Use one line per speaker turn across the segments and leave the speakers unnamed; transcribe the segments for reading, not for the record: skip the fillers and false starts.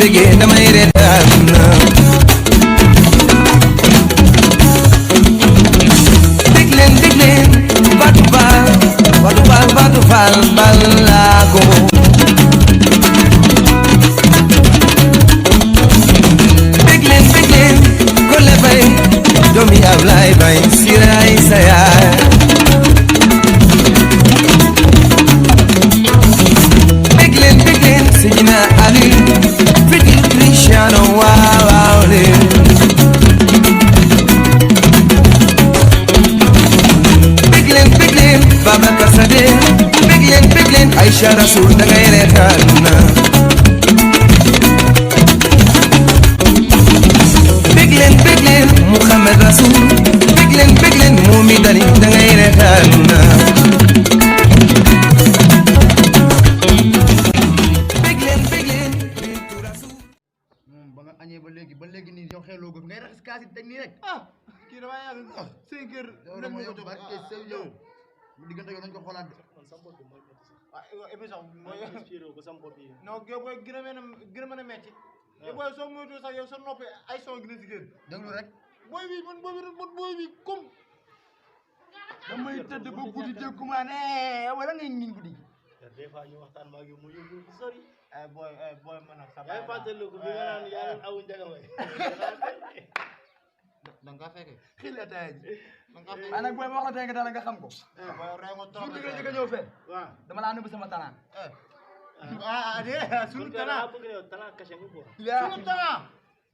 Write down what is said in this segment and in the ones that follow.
bëggee damay reetaan dégg leen Fatou Fall balaago dégg leen Kole Bay doomi Ablaay Bay Siraay sa yaay dégg leen Seydina Ali Fiti Cristiano waaw leen dégg leen Babacar Sadé dégg leen Aïcha Rasoul dangay reetaan dégg leen Mouhamed Rasoul dégg leen Moumi Dali dangay reetaan dégg leen Bintou Rasoul
ba nga añee ba léegi nii yow xeeloo ko ngay raxas kaas yi teg nii rek
kii dama yàgg 5 heures
dem nga yow barke sëñ yow mu diggante yow nañ ko xoolaat de
émission mooy non yow booy gën a mën a metti yow booy soo moytuwul sax yow sa noppi ay son gën a si génn
déglu rek
booy bi comme
damay tëdd ba guddi dégguma ne wala ngay ngiñ guddi
des fois ñu waxtaan maa ngi mu yóbbu bu sori
booy man ak sa
yaa ngi fàttaliku bi nga naan yaa ngi awu njaga may
da nga fekke
xil ataaya ji
da nga fekke
waaye nag booy ma wax la tey nga daal nga xam ko
booy rey nga trop
surtout nga ñëw fee
waaw
dama laa nëbb sama talent
sunu talent
bëgg yow talent caché nga quoi
sunu talent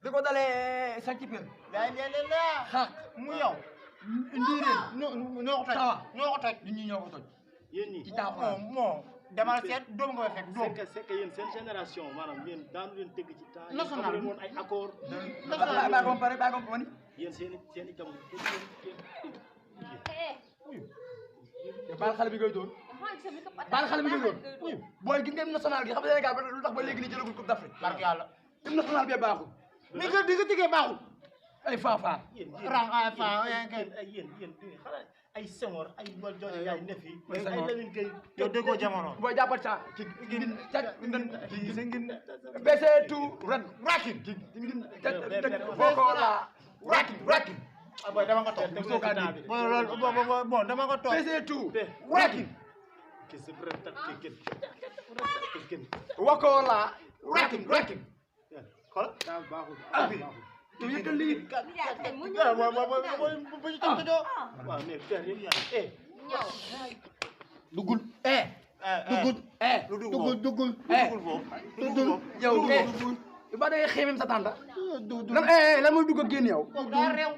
di ko dalee sa ci pir
la
xaq
mu yow
ndiireen
ñoo ko toj
tawa
ñoo ko toj
nit ñi ñoo ko toj
yéen ñi
ci taaxu
moo demal seet doom nga fekk doom
c'est que yéen seen génération maanaam yéen daanu leen tëgg ci temps
national
woon ay accord
baa compare baa compare
yéen seen i jamono
baal xale bi ngay doon baal xale bi ngay doon booy gis nga hymne national gi xam nga Sénégal ba lu tax ba léegi ni jëlagul coupe d'Afrique
barke yàlla
hymne national bi baaxul
mais que di nga tigee baaxul
ay faa
rang ay faa
yéen xanaa ay Senghor ay wal jooju yaay ne fi ay Lamine Gueye
yow déggoo jamono
booy jàppat sa ci ngin cag ngin bese tout ren
rakin
boko la rakin
boy dama ko toog boy loolu bon dama ko toog
bese tout
rakin
ki se prête ken
wako la
rakin
xol da baaxul
tu yëkkal lii
waaw mais père yéen yaa
dugul dugul yow ba day xéemem sa tànta lan mooy dugg ak génn yow
daa réew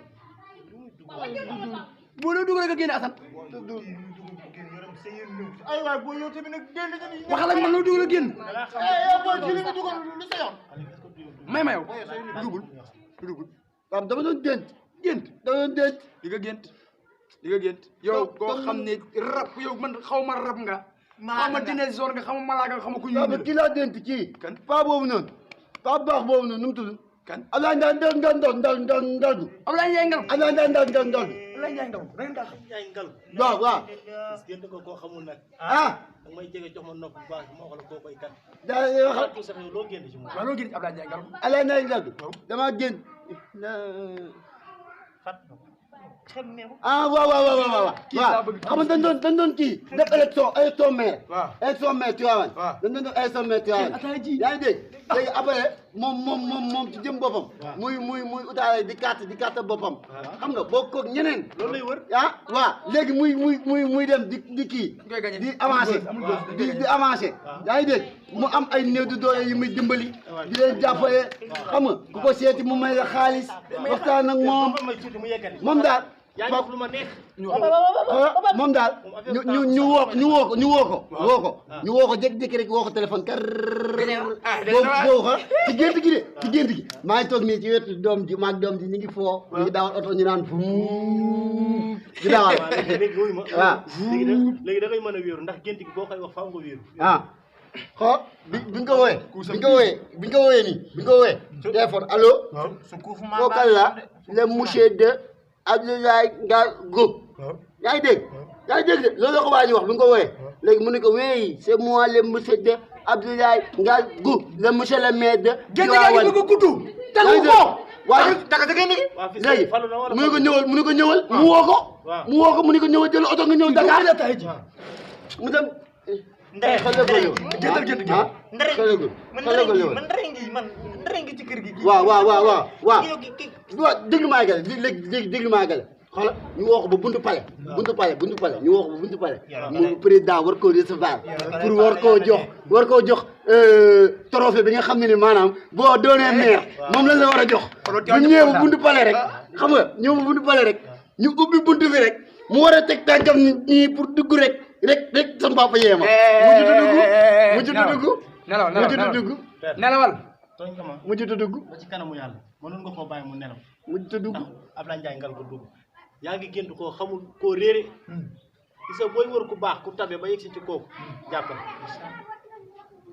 boo dee dugg rek a génne Assane
ay waay boo yow tamit nag génn
waxal ak man loo dugg ak génn
yow boo ci li nga dugal lu sa yoon
may ma yow dugul waaw dama doon gént di nga gént yow koo xam ne rab yow man xaw ma rab nga xaw ma dinosaure nga xaw ma malaaka nga xaw ma ku ñu
ki laa dént kii
kan
paa boobu noonu paa baax boobu noonu nu mu tudd
kan
Ablaye Ndao
Ablaye Ndiaye Ngal
Ablaye Ndao
Ablaye Ndiaye Ngal da ngeen kaa xam
yaay ngal
waaw
génn ko koo xamul nag
ah
da may jege jox ma nopp bu baax ma wax la koo koy kat
daa wax
tout sax yow loo génn ci moom
waaw loo génn ci Ablaye Ndiaye Ngal
Ablaye Ndao dama génn ah waaw
Kii laa bëgg
xam nga dañ doon kii def élection maire
waaw
élection maire Tivaouane
waaw
dañ doon def élection maire Tivaouane
ataay ji
yaa ngi dégg léegi après moom ci jëm boppam muy utaale di carte boppam xam nga boo ko ñeneen
loolu lay wër
ah waaw léegi muy dem di kii di avancé di avancé yaa ngi dégg mu am ay néew di doole yu muy dimbali di leen jàppale xam nga ku ko seeti mu may la xaalis waxtaan ak moom daal
yaa ngi wax lu ma neex
moom daal ñu woo ko jékki-jékki rek woo ko téléphone kar boo ko ci gént gi maa ngi toog nii ci wetu doom ji maag doom ji ñu ngi foo ñu ngi dawal oto ñu naan fu di dawal
léegi wuyu ma
waaw
léegi da ngay mën a wéeru ndax gént gi boo koy wax faaw nga wéeru
ah xoo bi nga ko wooyee téléphone allo kookal la le monsieur de Abdoulaye Ngal Group yaa ngi dégg de loolu la ko waa ji wax bi nga ko wooyee léegi mu ne ko oui c'est moi le monsieur de Abdoulaye Ngalgou le monsieur le maire de
génn gaa ngi bëgg a gudd tegu ko
waaye
taka sa génn gi
léegi mu ne ko ñëwal mu woo ko mu ne ko ñëwal jël oto nga ñëw Dakar mu dem
ndey
xale ko yow
génnal génn gi
man nderengi ci kër gi
waaw déglu maa gale léegi déglu maa gale xoolal ñu woo ko ba buntu palais ñu woo ko ba buntu palais mu président war koo recevoir pour war koo jox trophée bi nga xam ne ni maanaam boo doonee maire moom lañ la war a jox bu ñëwee ba buntu palais rek xam nga ñëw ba buntu palais rek ñu ubbi buntu bi rek mu war a teg tànkam nii pour dugg rek sama papa yeema mu jutu dugg
nelawal
tooñ nga ma
mu jutu dugg
ba ci kanamu yàlla mënoon nga koo bàyyi mu nelaw
mu jutu dugg
Ablaye Ndiaye Ngalgou dugg yaa ngi gént koo xamul koo réere gis nga booy wër ku baax ku tabe ba yegsi ci kooku jàppal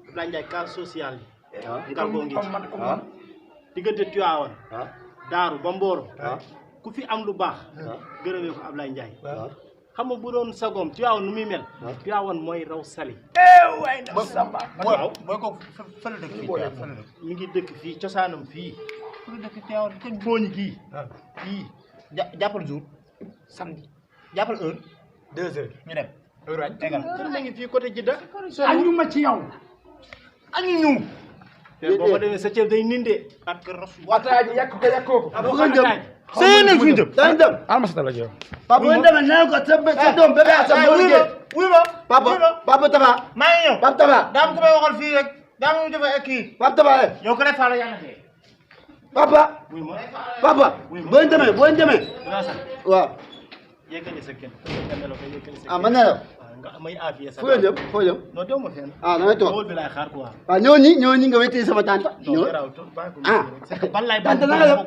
Ablaye Ndiaye cas social yi Ngalgou ngi ci diggante Tivaouane Daaru ba Mboro ku fi am lu baax gërëmee ko Ablaye Ndiaye xam nga bu doon sagoom Tivaouane nu muy mel Tivaouane mooy raw sali
waay na samba
booy ko fële dëkk fii
mi ngi dëkk fii cosaanam fii fu dëkk Tivaouane koñ booñi gii fii jàppal jour
samedi
jàppal heure
2 heures
ñu dem
heure añ
tegal kër ma ngi fii côté Jidda
añu ma ci yow añu ñu
te boo ma demee sa ceeb day nindee ak rasul
wataaji yàkkoo ko
bu ngeen dem
sëy na suñu jëm
dañ dem
almasata la jow
papa bu ngeen demee nee ko sa doom bébé sa moo liggéey
wuy ma
papa Tafa
maa ngi ñëw
papa Tafa
daa am ku may waxal fii rek daa am defee ak kii
papa Tafa
yow ko def faala yàlla fee
papa
wuy ma
papa boo leen demee
dinaa sax
waaw
yëkkali sa kenn nga nelaw ko yëkkali sa
ah man ne la
nga may aafiya sa
foo leen jëm foo jëm
non dew ma fenn
ah damay toog
loolu bi laay xaar quoi
waaw ñoo ñi nga wéttee sama tante ñoo ah
ban laay
tante na nga def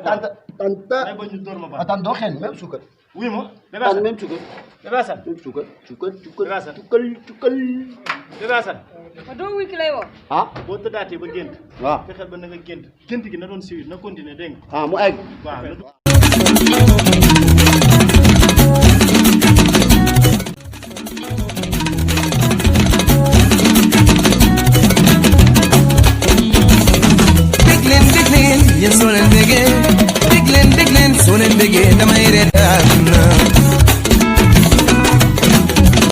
tante
ay ba ñu door ma ba
ah tante doo xeen même suukar
wuy ma Bébé
tante
Assane
même suukar
Bébé Assane
même suukar
Bébé Assane
cukkal
Bébé Assane
ma doo wuy ki lay woo.
ah
boo tëddaatee ba gént
waaw
fexeel ba na nga gént gi na doon siwit na continuer dégg nga
ah mu egg
waaw